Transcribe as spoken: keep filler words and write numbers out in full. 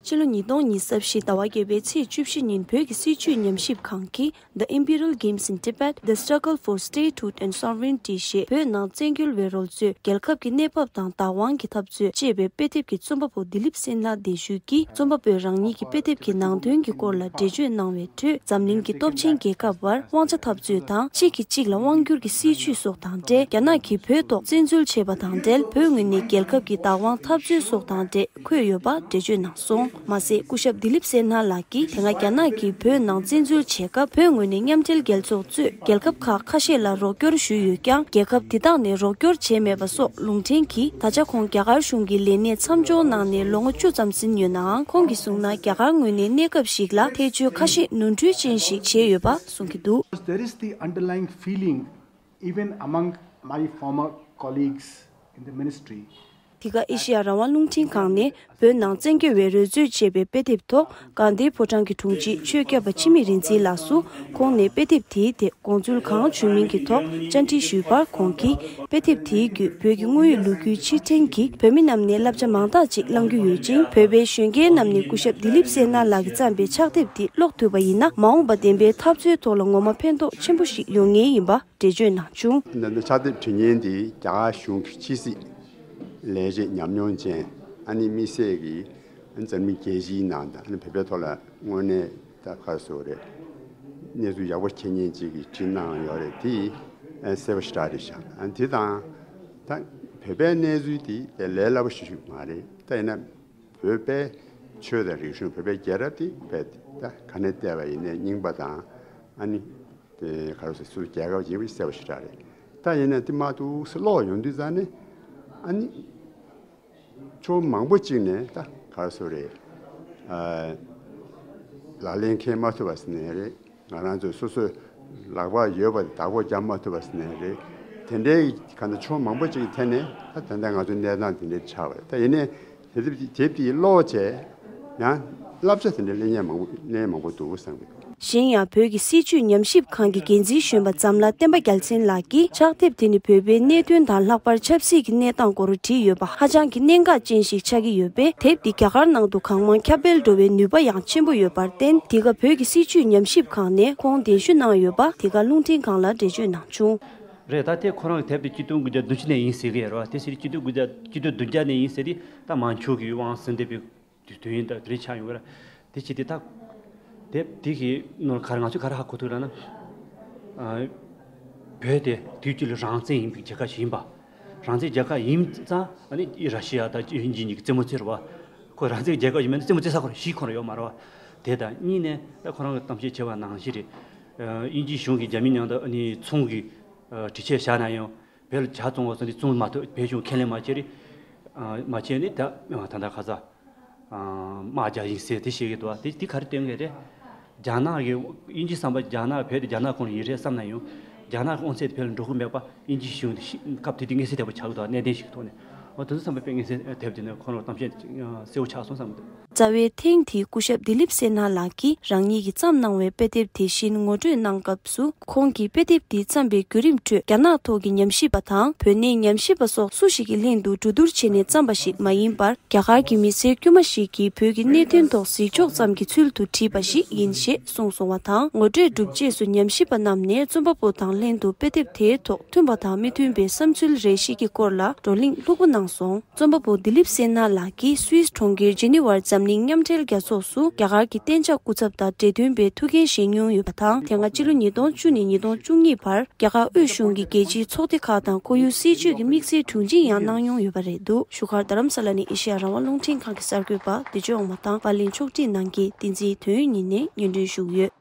ཕྱི་ལོ་ཉིས་སྟོང་ཉི་ཤུ་རྩ་བཞི་ཟླ་བ་བརྒྱད་པའི་ཚེས་བཅུ་བཞི་ཉིན་བོད་ཀྱི་སྲིད་བྱུས་ཉམས་ཞིབ་ཁང་གིས། The Imperial Games in Tibet, The Struggle for Statehood and Sovereignty ཞེས་བོད་ནང་བཙན་རྒོལ་བའི་རོལ་རྩེད། རྒྱལ་ཁབ་ཀྱི་གནས་བབ་དང་བདག་དབང་གི་འཐབ་རྩོད་ཅེས་པའི་དཔེ་དེབ་ཀྱི་རྩོམ་པ་པོ་དི་ལིབ་སེ་ན་གདན་ཞུས་ཀྱིས། རྩོམ་པ་པོས་རང་ཉིད་ཀྱི་དཔེ་དེབ་ཀྱི་ནང་དོན་གྱི་སྐོར་ལ་འགྲེལ་བརྗོད་གནང་བའི་ཁྲོད། འཛམ་གླིང་གི་སྟོབས་ཆེན་རྒྱལ་ཁབ་བར་དབང་ཆ་འཐབ་རྩོད་དང་། གཅིག་གིས་གཅིག་ལ་དབང་བསྒྱུར་གྱི་སྲིད་བྱུས་སོགས་དང་འབྲེལ། རྒྱ་ནག་གིས་བོད་ཐོག་བཙན་འཛུལ་བྱས་པ་དང་འབྲེལ། བོད་ངོས་ནས་རྒྱལ་ཁབ་ཀྱི་བདག་དབང་འཐབ་རྩོད་སོགས་དང་འབྲེལ། འཁོད་ཡོད་པ་འགྲེལ་བརྗོད་གནང་སོང་། མ་ཟད། སྐུ་ཞབས་དི་ལིབ་སེ་ན་ལགས་ཀྱིས། དེ་སྔ་རྒྱ་ནག་གིས་བོད་ནང་བཙན་འཛུལ་བྱས་སྐབས། བོད་ངོས་ནས་མཉམ་འབྲེལ་རྒྱལ་ཚོགས་གཙོས་རྒྱལ་ཁབ་ཁག་ཁ་ཤས་ལ་རོགས་སྐྱོར་ཞུས་ཡོད་ཀྱང་། རྒྱལ་ཁབ་དེ་དག་ནས་རོགས་སྐྱོར་བྱས་མེད་པ་སོགས་ལུང་འདྲེན་གྱིས། ད་ཆ་ཁོང་རྒྱ་གར་གཞུང་གི་ལས་གནས་མཚམས་འཇོག་གནང་ནས་ལོ་ངོ་བཅུ་ཙམ་ཟིན་ཡོད་ནའང་། ཁོང་གིས་གསུངས་ན། རྒྱ་གར་ངོས་ནས་གནས་སྐབས་ཤིག་ལ་ཐེ་བྱུས་ཁ་ཤས་ནོར་འཁྲུལ་ཅན་ཞིག་བྱས་ཡོད་པ་གསུང་གི་འདུག། There is the underlying feeling even among my former colleagues in the ministry. འདི་ག་ཨེ་ཤི་ཡ་རང་དབང་རླུང་འཕྲིན་ཁང་ནས་བོད་ནང་བཙན་རྒོལ་བའི་རོལ་རྩེད་ཅེས་པའི་དཔེ་དེབ་ཐོག་དགའ་ལྡན་ཕོ་བྲང་གི་དྲུང་ཆེ་ཆོས་སྐྱབས་པ་འཆི་མེད་རིག་འཛིན་ལགས་སུ། ཁོང་ནས་དཔེ་དེབ་དེའི་ཐད་དགོངས་ཚུལ་གང་བྱུང་མིན་གྱི་ཐོག་བཅར་འདྲི་ཞུས་པར། ཁོང་གིས། དཔེ་དེབ་དེའི་བརྒྱུད་བོད་ཀྱི་དངོས་ཡོད་ལོ་རྒྱུས་ཕྱིར་དྲན་གྱིས་བོད་མི་རྣམས་ནས་བསླབ་བྱ་མང་དག་ཅིག་བླང་རྒྱུ་ཡོད་ཅིང་། བོད་པའི་གཞོན་སྐྱེས་རྣམས་ནས་སྐུ་ཞབས་དི་ལིབ་སེ་ན་ལགས་ཀྱིས་བརྩམས་པའི་ཕྱག་དེབ་དེ་ཀློག་ཐུབ་པ་ཡིན་ན། མ་འོངས་པ་བདེན་པའི་འཐབ་རྩོད་ཐོག་ལ་ངོ་མ་ཕན་ཐོགས་ཆེན་པོ་ཞིག་ཡོང་ངེས་ཡིན་པ། འགྲེལ་བརྗོད་གནང་བྱུང་། འདི་ནི་ཕྱག་དེབ་བྲིས་མཁན་དེ་རྒྱ་གར་གཞུང་གི་ཕྱི་སྲིད་ལས་བྱེད་ཉམས་མྱོང་ཅན། ཨ་ནི་དམིགས་བསལ་གྱིས་འཛམ་གླིང་རྒྱལ་སྤྱིའི་ནང་དང་། ཨ་ནི་བོད་པའི་ཐོག་ལ་དངོས་གནས་ད་ག་རེ་ཟེར་དགོས་རེད། གནས་ཚུལ་ཡག་པོ་མཁྱེན་མཁན་ཅིག་གིས་བྲིས་གནང་ཡོད་རེད། དེ་ཡིས་གསལ་པོ་ཞེ་དྲག་རེད་ཤག། ཨ་ནི་དེ་དང་ད་བོད་པའི་གནས་ཚུལ་དེ་ལས་སླ་པོ་ཞེ་པོ་ཞིག་མ་རེད། ད་ཡིན་ན་བོད་པའི་ཆོས་དང་རིག་གཞུང་། བོད་པའི་རྒྱལ་རབས་དེ་བོད་ད་ག་ནས་བལྟས་པ་ཡིན་ནའི་རྙིང་པ་དང་། ཨ་ནི། དེ་ག་རེ་ཟེར། སུ་རྒྱལ་ཁབ་ཡིན་པ་གསལ་པོ་ཞེ་དྲག་རེད། ད་ཡིན་ན་དེ་མ་གཏོགས་ཀློག་ཡོང་དུས་ཙང་ནས། ཨ་ནི་ཕྱོགས་མང་པོ་ཅིག་ནས་ད་ག་རེ་ཟེར་རེད། ཨ། ལག་ལེན་འཁེལ་མ་ཐུབ་པ་ཟེར་ནའི་རེད། ང་རང་ཚོས་སོ་སོའི་ལག་པར་ཡོད་པ་དེ་བདག་པོ་རྒྱབ་མ་ཐུབ་པ་ཟེར་ནའི་རེད། དེ་འདྲའི་ག་ད་ཕྱོགས་མང་པོ་ཅིག་གི་ཐད་ནས་ད་ད་ལྟ་ང་ཚོའི་གནས་སྟངས་དེ་འདྲའི་ཆགས་པ་རེད། ད་ཡིན་ནའི། དེབ་དེ་དེབ་དེ་ཀློག་བྱས་ཡང་བསླབ་བྱ་དེ་འདྲ་ལེན་ཡ་མང་པོ་ལེན་ཡ་མང་པོ་འདུག་བསམ་གི་འདུག། གཞན་ཡང་། བོད་ཀྱི་སྲིད་བྱུས་ཉམས་ཞིབ་ཁང་གི་འགན་འཛིན་གཞོན་པ་འཛམ་ལྷ་བསྟན་པ་རྒྱལ་མཚན་ལགས་ཀྱིས། ཕྱག་དེབ་དེ་ནི་བོད་པའི་གནད་དོན་དང་། ལྷག་པར་ཆབ་སྲིད་ཀྱི་གནས་སྟངས་སྐོར་བྲིས་ཡོད་པ་ཧ་ཅང་གི་གནད་འགག་ཅན་ཞིག་ཆགས་ཀྱི་ཡོད་པས། དེབ་འདི་རྒྱ་གར་ནང་དུ་གང་མང་ཁྱབ་སྤེལ་འགྲོ་བའི་ནུས་པ་ཡང་ཆེན་པོ་ཡོད་པར་བརྟེན། འདི་ག་བོད་ཀྱི་སྲིད་བྱུས་ཉམས་ཞིབ་ཁང་ནས་ཁོང་གདན་ཞུ་གནང་ཡོད་པ་འདི་ག་རླུང་འཕྲིན་ཁང་ལ་འགྲེལ་བརྗོད་གནང་བྱུང་། རེད། ད་དེ་ཁོ་རང་གི་དེབ་དེ་གཅིག་སྟོང་དགུ་བརྒྱ་བདུན་ཅུ་ནས་ཡིན་ཟེར་གི་ཡོད་རེད་བ། དེ་ཟེར་གཅིག་སྟོང་དགུ་བརྒྱ་གཅིག་སྟོང་བདུན་བརྒྱ་ནས་ཡིན་ཟེར་དེ། ད་མང་ཆོག་གི་དབང་ཟིན་བསྡད་པའི་དུས་ཡུན་ད་དེ་རིང་ཆགས་ཡོང་གི་རེད། དེ་བྱས་ཏེ་ད་དེབ་དེ་གི་ནང་ག་རེ་ང་ཚོས་ག་རེ་ཧ་གོ་ཐུབ་རེད་ན། ཨ། བོད་དེ་དུས་གཅིག་ལ་རང་བཙན་ཡིན་པའི་རྒྱལ་ཁབ་ཞིག་ཡིན་པ། རང་བཙན་རྒྱལ་ཁབ་ཡིན་ཙང་། ཨ་ནི་ར་ཤི་ཡ་དང་དབྱིན་ཇི་གཉིས་ཀྱིས་རྩེད་མོ་རྩེ་རེད་བ། ཁོ་རང་བཙན་རྒྱལ་ཁབ་ཡིན་མིན་ན་རྩེད་མོ་རྩེ་ས་ཁོ་རང་གཞིས་ཁོ་རང་ཡོད་མ་རེད་བ། དེ་དང་གཉིས་ནས་ད་ཁོ་རང་གི་གཏམ་བཤད་བྱས་པ་ནང་བཞིན་རེད། ཨ། དབྱིན་ཇིའི་གཞུང་གིས་རྒྱ་མི་མཉམ་དུ་ཨ་ནི་ཚོང་གི་ཨ། དྲི་ཆད་བཞག་ན་ཡང་། བོད་ལ་ཇ་བཙོང་བ་ཚོ་འདི་བཙོང་མ་ཐུབ། བོད་གཞུང་ཁས་ལེན་མ་བྱས་རེད། ཨ། མ་བྱས་ནས་ད་ད་ལྟ་ཁ་ས། ཨ། དམག་རྒྱག་ཡིན་ཟེར་དེ་བཤད་ཀྱི་འདུག། དེ་དེ་ག་རེ་སྟོན་གྱི་རེད། རྒྱ་ནག་གི་དབྱིན་ཇི་བསམ་པ། རྒྱ་ནག་བོད་དེ་རྒྱ་ནག་ཁོངས་ཡིན་རེད་བསམ་ན་ཡང་། རྒྱ་ནག་གི་དབང་ཚད་དེ་བོད་ལ་འགྲོ་གི་མེད་པ་དབྱིན་ཇི་གཞུང་དེ་ཤི་སྐབས་དེ་དུས་མངོན་གསལ་དོད་པོ་ཆགས་ཀྱི་འདུག། གནད་དོན་ཞིག་གི་ཐོག་ནས། འོ་དེ་ཚོ་བསམ་པ་དཔེ་མངོན་གསལ་དེབ་དེ་ནས་ཁོ་རང་གཏམ་བཤད་གསལ་པོ་ཆགས་སོང་བསམ་གྱི་འདུག། རྩ་བའི་ཐེངས་འདིའི་སྐུ་ཞབས་དི་ལིབ་སེ་ན་ལགས་ཀྱིས་རང་ཉིད་ཀྱིས་བརྩམས་གནང་བའི་དཔེ་དེབ་དེ་བཞིན་ངོ་སྤྲོད་གནང་སྐབས་སུ། ཁོང་གིས་དཔེ་དེབ་འདི་བརྩམས་པའི་བརྒྱུད་རིམ་ཁྲོད། རྒྱ་ནག་ཐོག་གི་ཉམས་ཞིབ་པ་དང་། བོད་གནས་ཉམས་ཞིབ་པ་སོགས་སུ་ཞིག་གི་ལྷན་དུ་གྲོས་བསྡུར་བྱས་ནས་བརྩམས་པ་ཞིག་མ་ཡིན་པར། རྒྱ་གར་གྱི་མི་སེར་དཀྱུས་མ་ཞིག་གིས་བོད་ཀྱི་གནད་དོན་ཐོག་གཟིགས་ཕྱོགས་ཙམ་གྱི་ཚུལ་དུ་བྲིས་པ་ཞིག་ཡིན་ཞེས་གསུངས་སོང་བ་དང་། ངོ་སྤྲོད་གྲུབ་རྗེས་སུ་ཉམས་ཞིབ་པ་རྣམས་ནས་རྩོམ་པ་པོ་དང་ལྷན་དུ་དཔེ་དེབ་དེའི་ཐོག་མཐུན་པ་དང་མི་མཐུན་པའི་བསམ་ཚུལ་རེ་ཞིག་གི་སྐོར་ལ་བགྲོ་གླེང་ལྷུག་པོ་གནང་སོང་། རྩོམ་པ་པོ་དི་ལིབ་སེ་ན་ལགས་ཀྱིས་སུད་སི་གྲོང་ཁྱེར་ཇི་ནི་ཝར་འཛམ་གླིང་མཉམ་འབྲེལ་རྒྱལ་ཚོགས་སུ་རྒྱ་གར་གྱི་གཏན་འཇགས་སྐུ་ཚབ་དང་འབྲེལ་མཐུན་པའི་ཐུགས་འགན་བཞེས་མྱོང་ཡོད་པ་དང་། དེ་སྔ་ཕྱི་ལོ་ཉིས་སྟོང་བཅུ་ནས་ཉིས་སྟོང་བཅུ་གཉིས་བར་རྒྱ་གར་དབུས་གཞུང་གི་རྒྱལ་སྤྱིའི་ཚོགས་སྡེ་ཁག་དང་ཁོར་ཡུག་སྲིད་བྱུས་ཀྱི་དམིགས་བསལ་དྲུང་ཆེ་ཡང་གནང་མྱོང་ཡོད་པ་རེད་འདུག། བཞུགས་སྒར་རྡ་རམ་ས་ལ་ནས་ཨེ་ཤེ་ཡ་རང་དབང་རླུང་འཕྲིན་ཁང་གི་གསར་འགོད་པ་བདེ་སྤྱོད་དབང་མོ་དང་པར་ལེན་ཕྱོགས་སྒྲིག་གནང་མཁན་བསྟན་འཛིན་དོན་གཉིས་ནས་སྙན་སྒྲོན་ཞུས་ཡོད།